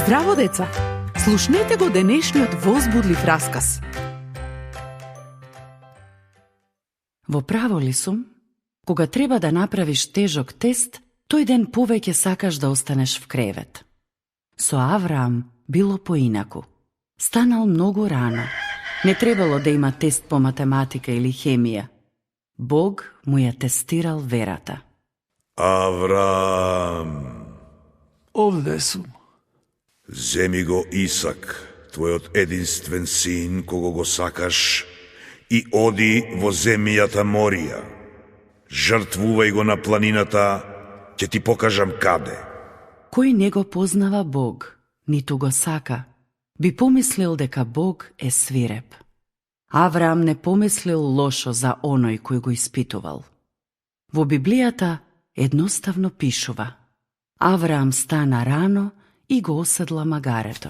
Здраво, деца! Слушнете го денешниот возбудлив расказ. Во право ли сум? Кога треба да направиш тежок тест, тој ден повеќе сакаш да останеш в кревет. Со Авраам било поинаку. Станал многу рано. Не требало да има тест по математика или хемија. Бог му ја тестирал верата. Авраам, Овде сум. земи го Исак, твојот единствен син, кого го сакаш, и оди во земјата Морија. Жртвувај го на планината, ќе ти покажам каде. Кој не го познава Бог, ниту го сака, би помислил дека Бог е свиреп. Авраам не помислил лошо за оној кој го испитувал. Во Библијата едноставно пишува: Авраам стана рано и го оседла магарето.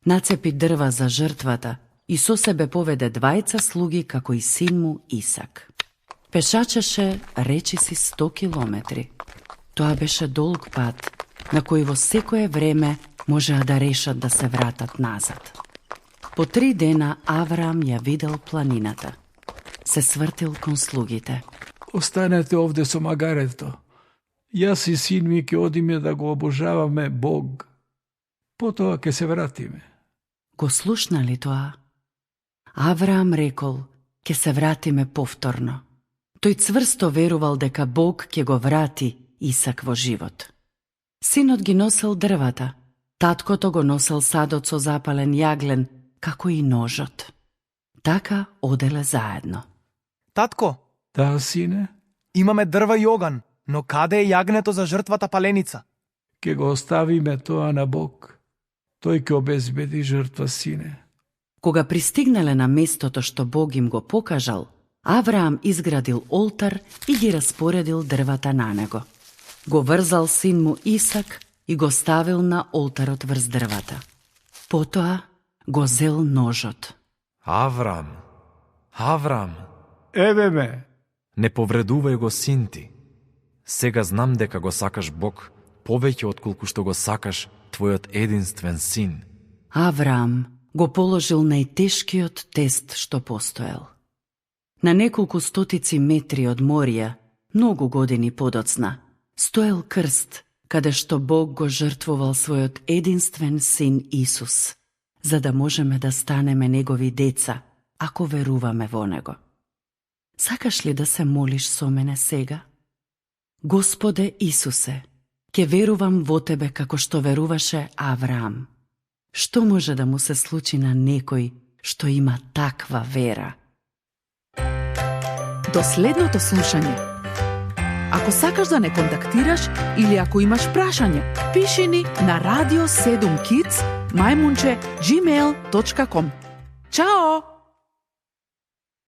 Нацепи дрва за жртвата и со себе поведе двајца слуги како и син му Исак. Пешачеше речиси 100 километри. Тоа беше долг пат, на кој во секое време можеа да решат да се вратат назад. По 3 дена Авраам ја видел планината. Се свртил кон слугите. Останете овде со магарето. Јас и син ми ќе одиме да го обожаваме Бог. Потоа ќе се вратиме. Го слушнали тоа? Авраам рекол: ќе се вратиме повторно. Тој цврсто верувал дека Бог ќе го врати Исак во живот. Синот ги носел дрвата, таткото го носел садот со запален јаглен, како и ножот. Така оделе заедно. Татко, Да, сине, имаме дрва и оган, но каде е јагнето за жртвата паленица? ќе го оставиме тоа на Бог. Тој ќе обезбеди жртва, сине. Кога пристигнале на местото што Бог им го покажал, Авраам изградил олтар и ги распоредил дрвата на него. Го врзал син му Исак и го ставил на олтарот врз дрвата. Потоа го зел ножот. Авраам, Еве ме. не повредувај го син ти. Сега знам дека го сакаш Бог повеќе отколку што го сакаш твојот единствен син. Авраам го положил најтешкиот тест што постоел. На неколку стотици метри од Морија, многу години подоцна, стоел крст, каде што Бог го жртвувал својот единствен син Исус, за да можеме да станеме негови деца, ако веруваме во него. Сакаш ли да се молиш со мене сега? Господе Исусе, ќе верувам во Тебе како што веруваше Авраам. Што може да му се случи на некој што има таква вера? До следното слушање. Ако сакаш да не контактираш или ако имаш прашање, пиши ни на radio7kids@gmail.com. Чао!